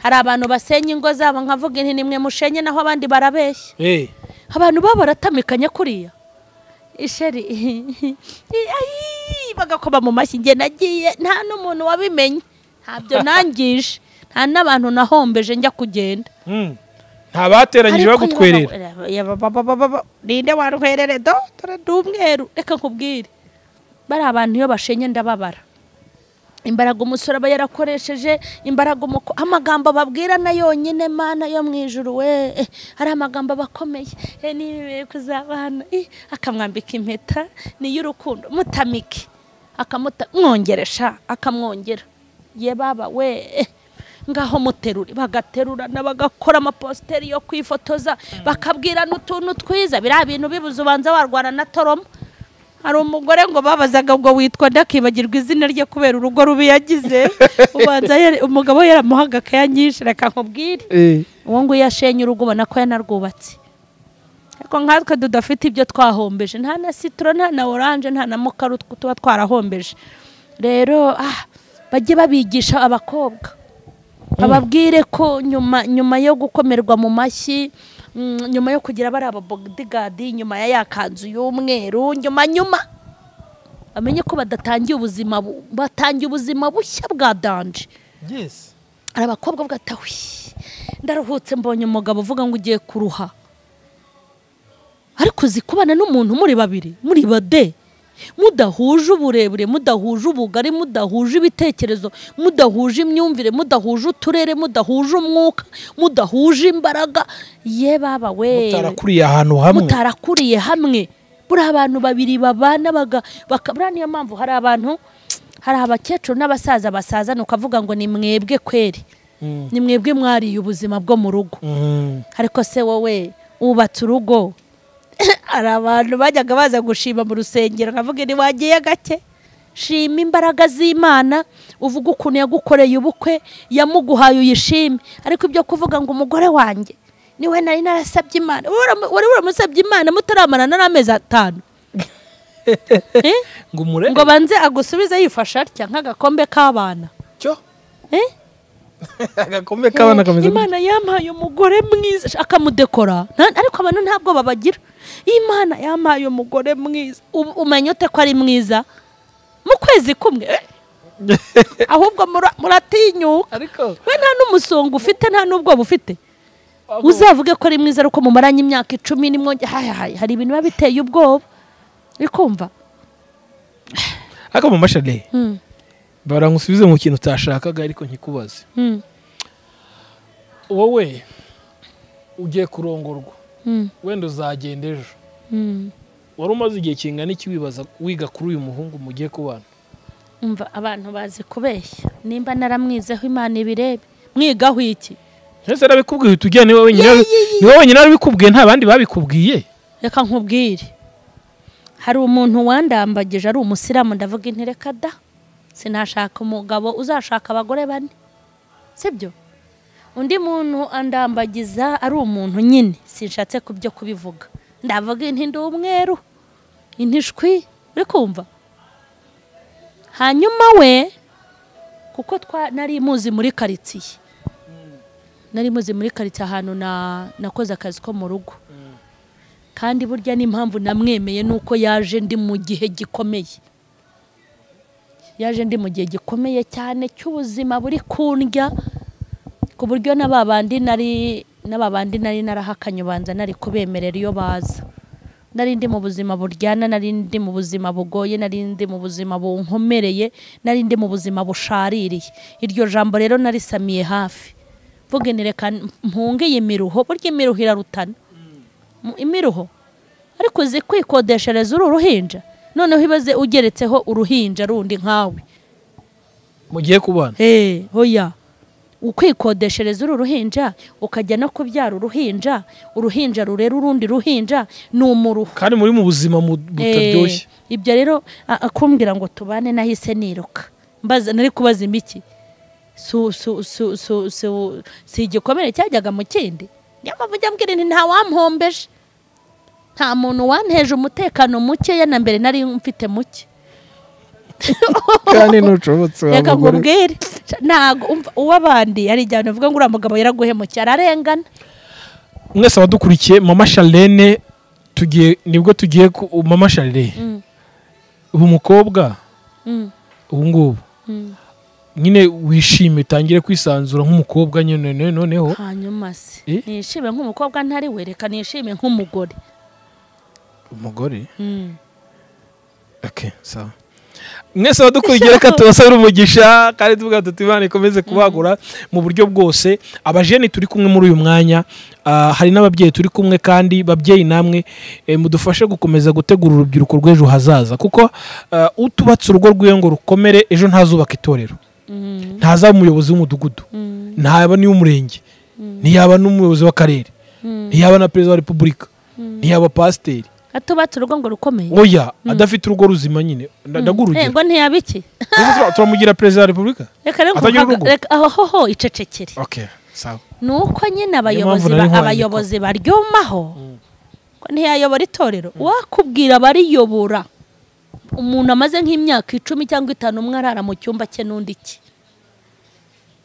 Speaker 1: Hari abantu basenya ingo zabo nkavuga inti nimwe mushenye naho abandi barabeshya. Abantu baba baratamikanye kuriya. Isheri bagakoma mu mashyi, nge nagiye nta n'umuntu wabimenye, ntabyo nangije, nta n'abantu nahombeje njya kugenda.
Speaker 4: Nta bateranyije bagutwerera.
Speaker 1: Ninde warwerere do dore ndumweru. Reka nkubwire, bari abantu iyo bashenye ndababara. Imbaraga umusore aba yarakoresheje, imbaraga amagambo babwira na yonyine Mana yo mu ijuru we, hari amagambo bakomeye nibe kuzabana, akamwambika impeta ni y'urukundo, mutamike akamuta mwongeresha akamwongera, ye baba we ngaho muterure, bagaterurana bagakora amaposteri yo kwifotoza, bakabwirana utuntu twiza. Biriya bintu bibuze ubanza warwana na toroma. Hari umugore ngo babazaga ngo witwa ndakibagirwa izina rye kubera urugo rubi yagize, ubanza umugabo yaramuhaga akayanyisha. Reka nkubwire, uwo nguyu yashenye urugo ubona ko yanarwubatse. Ariko nkatwe tudafite ibyo twahombeje, nta na citron, nta na orange, nta na mukaru tuba twarahombeje. Rero bajye babigisha abakobwa, bababwire ko nyuma yo gukomerwa mu mashyi, nyuma yo kugira bari aba bodyguard, nyuma ya yakanzu y'umweru, nyuma bamenye ko badatangiye ubuzima, batangiye ubuzima bushya bwa danger.
Speaker 4: Yes.
Speaker 1: Ari abakobwa bwatawi ndaruhutse mbonye umugabo uvuga ngo ugiye kuruha. Ariko zikubana n'umuntu muri babiri, muri bade, mudahuje uburebure, mudahuje ubugari, mudahuje ibitekerezo, mudahuje imyumvire, mudahuje uturere, mudahuje umwuka, mudahuje imbaraga. Ye baba we,
Speaker 4: mutarakuriye ahantu hamwe,
Speaker 1: mutarakuriye hamwe, Buri abantu babiri babana bakabura. Niyo mpamvu hari abantu, hari abakecuru n'abasaza basazana ukavuga ngo ni mwebwe kweri, ni mwebwe mwariye ubuzima bwo mu rugo. Ariko se wowe wubatse urugo? Hari abantu bajyaga baza gushima mu rusengero nkavuga ni wagiye gake, shima imbaraga z'Imana, uvuga ukuntu yagukoreye ubukwe, yamuguhaye uyishime. Ariko ibyo kuvuga ngo umugore wanjye niwe nari narasabye Imana, wari waramusabye Imana mutaramarana n'amezi 5
Speaker 4: ngo umure
Speaker 1: ngo banze agusubize yifasha atya nk'agakombe k'abana.
Speaker 4: Cyo agakombe k'abana kameze.
Speaker 1: Imana yampaye umugore mwiza akamudekora, ariko abantu ntabwo babagira. Imana yampaye umugore mwiza, umenya ute ko ari mwiza mu kwezi kumwe? Ahubwo muratinyuka.
Speaker 4: Ariko
Speaker 1: we nta n'umusongo ufite, nta n'ubwoba ufite. Uzavuge ko ari mwiza ariko mumaranye imyaka 10 nimwonge. Hari ibintu biba biteye ubwoba, urikumva?
Speaker 4: Ariko mama Charlene, barangusubize mu kintu utashakaga ariko nkikubaze. Wowe ugiye kurongorwa, wenda uzagenda ejo, wari umaze igihe kingana iki wibaza wiga kuri uyu muhungu mugiye kubana?
Speaker 1: Umva, abantu bazi kubeshya. Nimba naramwizeho Imana ibirebe. Mwigaho iki?
Speaker 4: Ese arabikubwiye tujya ni wowe wenyine, ni wowe wenyine arabikubwiye, nta bandi babikubwiye?
Speaker 1: Reka nkubwire, hari umuntu wandambagije ari umusilamu, ndavuga inti reka da, sinashaka umugabo uzashaka abagore bane, sibyo? Undi muntu andambagiza ari umuntu nyine, sinshatse kubyo kubivuga, ndavuga inti ndi umweru, intishwi, uri kumva? Hanyuma we kuko nari muzi muri quartier, nari muzi muri quartier ahantu nakoze akazi ko mu rugo. Kandi burya n'impamvu namwemeye nuko yaje ndi mu gihe gikomeye, yaje ndi mu gihe gikomeye cyane cy'ubuzima buri kundya, ku buryo n'ababandi nari narahakanye ubanza nari kubemerera iyo baza. Nari ndi mu buzima buryana, nari ndi mu buzima bugoye, nari ndi mu buzima bunkomereye, nari ndi mu buzima bushaririye. Iryo jambo rero narisamiye hafi, mvuge nti reka mpunge iyi miruho, burya imiruho irarutana, imiruho. Ariko uzi kwikodeshereza uru ruhinja, noneho ibaze ugeretseho uruhinja rundi nkawe
Speaker 4: mugiye kubana.
Speaker 1: Hoya, ukwikodeshereza uru ruhinja ukajya no kubyara uruhinja, uruhinja rurera urundi ruhinja, ni umuruho
Speaker 4: kandi muri mu buzima butaryoshye.
Speaker 1: Ibyo rero akumbwira ngo tubane nahise niruka, mbaza nari kubaza imiki si igikomere cyajyaga mu kindi. Niyo mpamvu njya mbwira nti nta wampombeje, nta muntu wanteje umutekano mukeya na mbere nari mfite muke.
Speaker 4: Kandi nucobotse wa
Speaker 1: Reka
Speaker 4: mugore.
Speaker 1: nkubwire, ntago uw'abandi ari ijyana uvuga ngo uriya mugabo yaraguhemukiye, ararengana.
Speaker 4: Mwese abadukurikiye, mama Charlene tugiye, nibwo tugiye ku mama Charlene. Ubu mukobwa ubu ngubu nyine wishime, utangire kwisanzura nk'umukobwa nyine noneho.
Speaker 1: Hanyuma se nishime nk'umukobwa ntari we, reka nishime nk'umugore.
Speaker 4: Umugore? Okay, sawa. Mwese abadukurikiye reka tubasabire umugisha kandi tuvuga tuti Imana ikomeze kubagura mu buryo bwose. Abajene turi kumwe muri uyu mwanya, hari n'ababyeyi turi kumwe, kandi babyeyi namwe mudufashe gukomeza gutegura urubyiruko rw'ejo hazaza, kuko utubatse urugo rw'iyo ngo rukomere ejo ntazubaka itorero, ntazaba umuyobozi w'umudugudu, ntaba n'uw'umurenge, ntiyaba n'umuyobozi w'akarere, ntiyaba na perezida wa repubulika, ntiyaba pasiteri.
Speaker 1: Atubatse urugo ngo rukomeye?
Speaker 4: Oya, adafite urugo ruzima nyine. Ndagurugera.
Speaker 1: Ngo ntiyaba iki?
Speaker 4: Turamugira perezida wa repubulika?
Speaker 1: Reka reka aho icecekere.
Speaker 4: Okay, sawa.
Speaker 1: Nuko nyine abayobozi baryumaho ko ntiyayobora itorero, wakubwira bariyobora. Umuntu amaze nk'imyaka 10 cyangwa 5 umwe arara mu cyumba cye n'undi iki.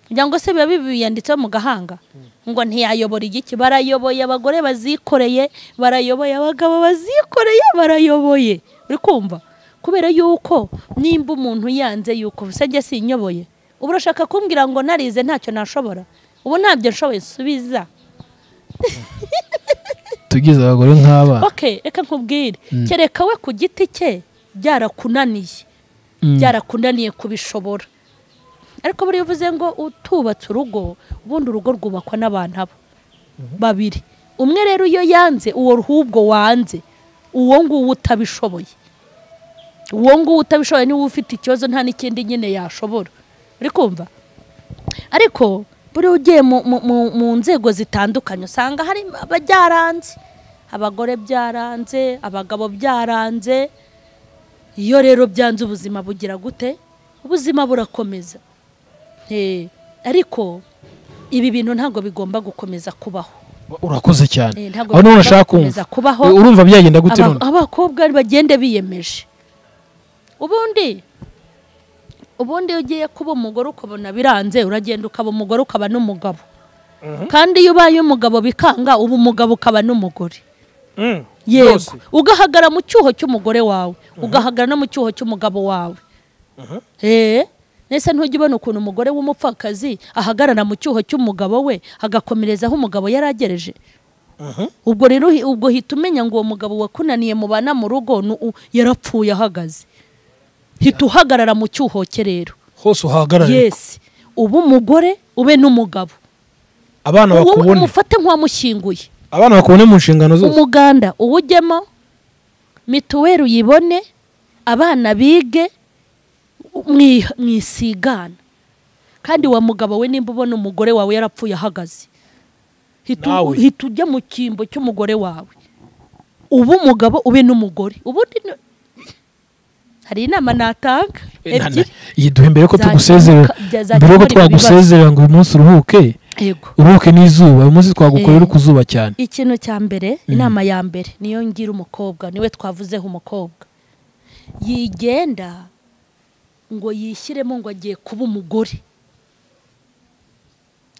Speaker 1: Kugira ngo se biba bibiyanditseho mu gahanga ngo ntiyayobora igiki, barayoboye abagore bazikoreye, barayoboye abagabo bazikoreye, barayoboye. Uri kumva? Kubera yuko nimba umuntu yanze yuko usajye sinyoboye, ubu urashaka kumbwira ngo narize ntacyo nashobora, ubu ntabyo nshoboye, subiza.
Speaker 4: Tugize abagore nk'aba.
Speaker 1: Okay, reka nkubwire, kereka we ku giti cye byarakunaniye, byarakunaniye kubishobora. Ariko buri uvuze ngo utubatse urugo, ubundi urugo rwubakwa n'abantu abo babiri. Umwe rero iyo yanze uwo ruhubwo wanze, Uwo nguwo utabishoboye, uwo nguwo utabishoboye niwe ufite ikibazo, nta n'ikindi nyine yashobora. Uri kumva? Ariko buri ugiye mu nzego zitandukanye usanga hari abajyaranze, abagore byaranze, abagabo byaranze. Iyo rero byanze ubuzima bugira gute? Ubuzima burakomeza. Ariko ibi bintu ntabwo bigomba gukomeza kubaho.
Speaker 4: Urakoze cyane. Aho none ushaka kumva urumva byagenda gute none?
Speaker 1: Abakobwa bagende biyemeje. Ubundi ugiye kuba umugore ukabona biranze, uragenda ukaba umugore ukaba n'umugabo. Kandi iyo ubaye umugabo bikanga, uba umugabo ukaba n'umugore. Yego, ugahagara mu cyuho cy'umugore wawe, ugahagara no mu cyuho cy'umugabo wawe. Nese ntujya ubona ukuntu umugore w'umupfakazi ahagarara mu cyuho cy'umugabo we, agakomerezaho umugabo yaragereje. Ubwo rero ubwo hita umenya ngo uwo mugabo wakunaniye mubana mu rugo yarapfuye ahagaze. Hita uhagarara mu cyuho cye rero.
Speaker 4: Hose uhagarara.
Speaker 1: Yes, ubu umugore ube n'umugabo.
Speaker 4: Abana bakubone.
Speaker 1: Umufate nk'uwamushyinguye.
Speaker 4: Abana bakubone mu nshingano zose.
Speaker 1: Umuganda uwujyemo, mituweli uyibone, abana bige, mwisigana. Kandi wa mugabo we nimba ubona umugore wawe yarapfuye ahagaze, hita ujya mu cyimbo cy'umugore wawe, ubu umugabo ube n'umugore. Ubundi hari inama natanga ebyiri.
Speaker 4: Yiduhe mbere ko tugusezerera, mbere ko twagusezerera ngo uyu munsi uruhuke. Uruhuke n'izuba, uyu munsi twagukorera kuzuba cyane.
Speaker 1: Ikintu cya mbere, inama ya mbere niyo ngira umukobwa, niwe twavuzeho umukobwa yigenda ngo yishyiremo ngo agiye kuba umugore,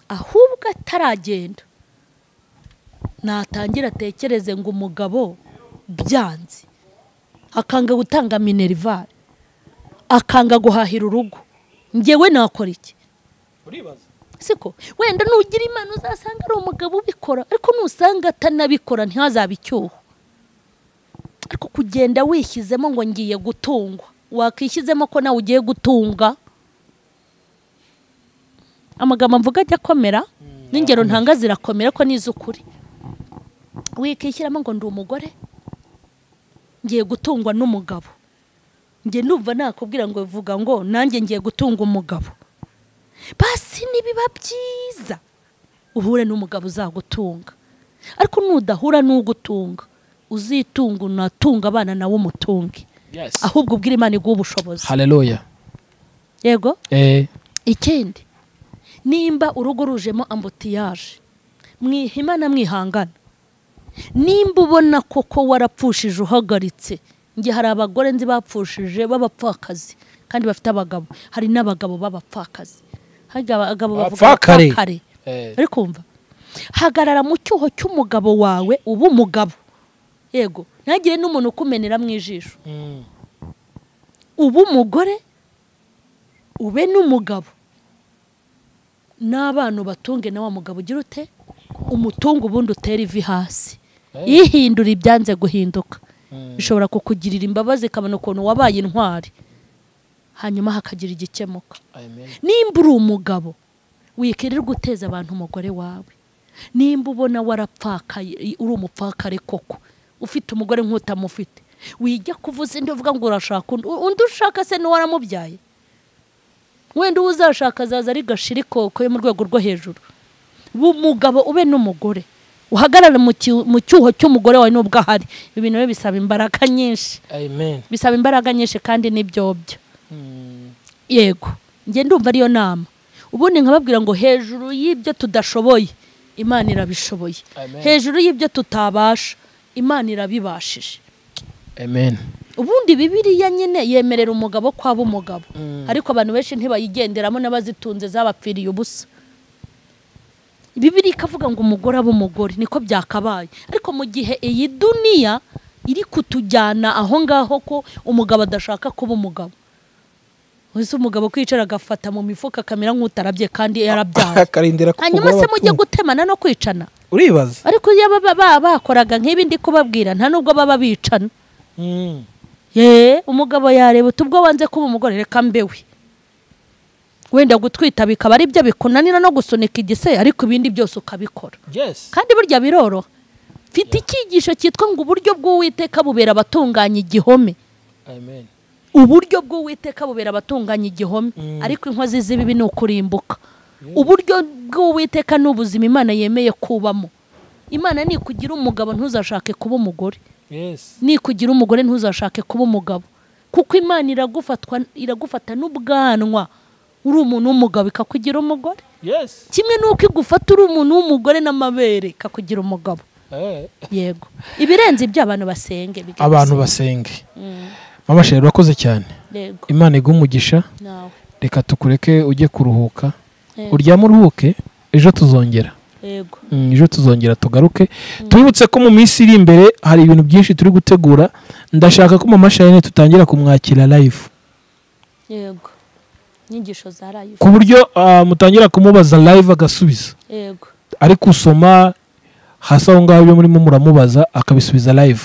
Speaker 1: ahubwo ataragenda natangira atekereze ngo umugabo byanze, akanga gutanga minerval, akanga guhahira urugo, ngewe nakora iki? Siko wenda nugira Imana uzasanga ari umugabo ubikora, ariko nusanga atanabikora ntihazabe icyuho. Ariko kugenda wishyizemo ngo ngiye gutungwa, wakishyizemo ko nawe ugiye gutunga. Amagambo mvuga ajya akomera, n'ingero ntanga zirakomera ko nizukuri. Wikishyiramo ngo ndi umugore ngiye gutungwa n'umugabo, ngiye ndumva nakubwira ngo vuga ngo nanjye ngiye gutunga umugabo. Basi nibiba byiza uhure n'umugabo uzagutunga, ariko nudahura n'ugutunga uzitunga unatunga abana nawe umutunge. Ahubwo ubwira Imana iguha ubushobozi.
Speaker 4: Haleluya.
Speaker 1: Yego. Ikindi, nimba urugo rujemo ambutiyaje, mwihimana mwihangana. Nimba ubona koko warapfushije uhagaritse, nge hari abagore nzi bapfushije b'abapfakazi kandi bafite abagabo, hari n'abagabo b'abapfakazi. Hari abagabo bavuga abapfakare. Ariko umva, hagarara mu cyuho cy'umugabo wawe, uba umugabo. Yego, ntagire n'umuntu ukumenera mu ijisho. Uba umugore ube n'umugabo, n'abana batunge na wa mugabo ugira ute umutungo, ubundi utera ivi hasi. Ihindura ibyanze guhinduka, bishobora kukugirira imbabazi ikabona ukuntu wabaye intwari, hanyuma hakagira igikemuka. Nimba uri umugabo wikirirwa guteza abantu umugore wawe, nimba ubona warapfakaye uri umupfakare koko, ufite umugore nk'utamufite, wijya kuvuza indi uvuga ngo urashaka undi, ushaka se n'uwaramubyaye, wenda uzashaka azaza ari gashirikoko yo mu rwego rwo hejuru. Umugabo ube n'umugore, uhagarare mu cyuho cy'umugore wawe nubwo ahari. Ibintu biba bisaba imbaraga nyinshi.
Speaker 4: Amen.
Speaker 1: Bisaba imbaraga nyinshi kandi n'ibyobyo. Yego, nge ndumva ariyo nama. Ubundi nkababwira ngo hejuru y'ibyo tudashoboye Imana irabishoboye. Hejuru y'ibyo tutabasha Imana irabibashije.
Speaker 4: Amen.
Speaker 1: Ubundi Bibiliya nyine yemerera umugabo kwaba umugabo, ariko abantu benshi ntibayigenderamo n'abazitunze zabapfiriye ubusa. Bibiliya ikavuga ngo umugore aba umugore, niko byakabaye. Ariko mu gihe iyi duniya iri kutujyana aho ngaho ko umugabo adashaka kuba umugabo, wese umugabo kwicara agafata mu mifuka akamera nk'utarabye kandi yarabyaye, hanyuma se mujye gutemana no kwicana,
Speaker 4: uribaza.
Speaker 1: Ariko iyo bakoraga nk'ibi ndi kubabwira, nta nubwo baba bicana. Umugabo yareba utubwo wanze kuba umugore, reka mbewe. Wenda gutwita bikaba ari byo bikunanira no gusunika igise, ariko ibindi byose ukabikora. Kandi burya biroroha. Mfite icyigisho cyitwa ngo uburyo bw'Uwiteka bubera abatunganya igihome.
Speaker 4: Amen.
Speaker 1: Uburyo bw'Uwiteka bubera abatunganya igihome, ariko inkozi z'ibibi ni ukurimbuka. Uburyo bw'Uwiteka ni ubuzima Imana yemeye kubamo. Imana nikugira umugabo ntuzashake kuba umugore.
Speaker 4: Yes.
Speaker 1: Nikugira umugore ntuzashake kuba umugabo. Kuko Imana iragufata n'ubwanwa uri umuntu w'umugabo ikakugira umugore.
Speaker 4: Yes.
Speaker 1: Kimwe nuko igufata uri umuntu w'umugore n'amabere ikakugira umugabo. Yego. Ibirenze ibyo abantu basenge.
Speaker 4: Abantu basenge. Mama Sherry urakoze cyane.
Speaker 1: Yego.
Speaker 4: Imana iguhe umugisha.
Speaker 1: Nawe.
Speaker 4: Reka tukureke ujye kuruhuka. Uryame uruhuke, ejo tuzongera.
Speaker 1: Yego.
Speaker 4: Ejo tuzongera tugaruke. Tubibutse ko mu minsi iri imbere hari ibintu byinshi turi gutegura. Ndashaka ko Mama Sherry tutangira kumwakira live.
Speaker 1: Yego. Inyigisho za live.
Speaker 4: Ku buryo mutangira kumubaza live agasubiza.
Speaker 1: Yego.
Speaker 4: Ari kusoma hasi aho ngaho ibyo murimo muramubaza akabisubiza live.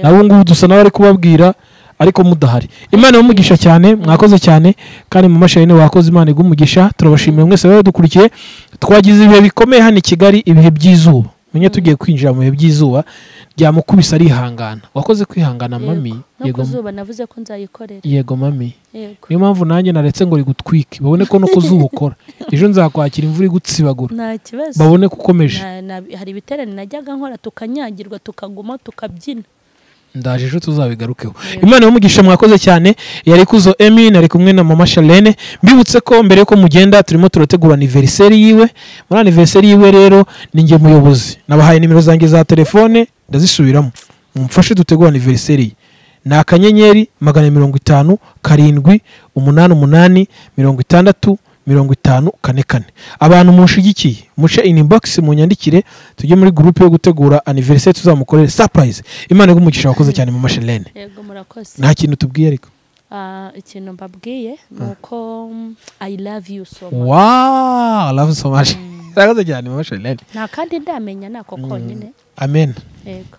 Speaker 4: Nabo ngubu dusa n'abari kubabwira ariko mudahari. Imana ibahe cyane, mwakoze cyane kandi Mama Sherry wakoze, Imana iguhe umugisha. Turabashimiye mwese bari dukurikiye. Twagize ibihe bikomeye hano i Kigali, ibihe by'izuba. Menye tugiye kwinjira mu bihe by'izuba ryamukubise arihangana. Wakoze kwihangana mami.
Speaker 1: Yego. No kuzuba navuze ko nzayikorera.
Speaker 4: Yego mami.
Speaker 1: Yego.
Speaker 4: Niyo mpamvu nanjye naretse ngo rigutwike babone ko no kuzuba ukora. Ejo nzakwakira imvura igutsibagura.
Speaker 1: Nta kibazo.
Speaker 4: Babone ko ukomeje.
Speaker 1: Hari ibiterane najyaga nkora tukanyagirwa tukaguma tukabyina.
Speaker 4: Ndaje ejo tuzabigarukeho. Imana ibahe mwakoze cyane. Yari Kuzo Emmy, nari kumwe na Mama Sharlene. Mbibutse ko mbere yuko mugenda turimo turategura anniversaire yiwe. Muri anniversaire yiwe rero ni nge muyobozi. Nabahaye nimero zanjye za telefone ndazisubiramo. Mumfashe dutegura anniversaire ye. Ni akanyenyeri 150 7 8 8 60 50 4 4. Abantu munshigikiye muce inbox munyandikire tujye muri groupe yo gutegura anniversaire tuzamukorere surprise. Imana iguhe umugisha, wakoze cyane Mama Sherlene.
Speaker 1: Yego murakoze.
Speaker 4: Nta kintu tubwiye ariko.
Speaker 1: Ikintu mbabwiye nuko I love you so much.
Speaker 4: Wow, I love you so much. Murakoze cyane Mama Sherlene.
Speaker 1: Nta kandi ndamenya nako konyine.
Speaker 4: Amen.
Speaker 1: Yego.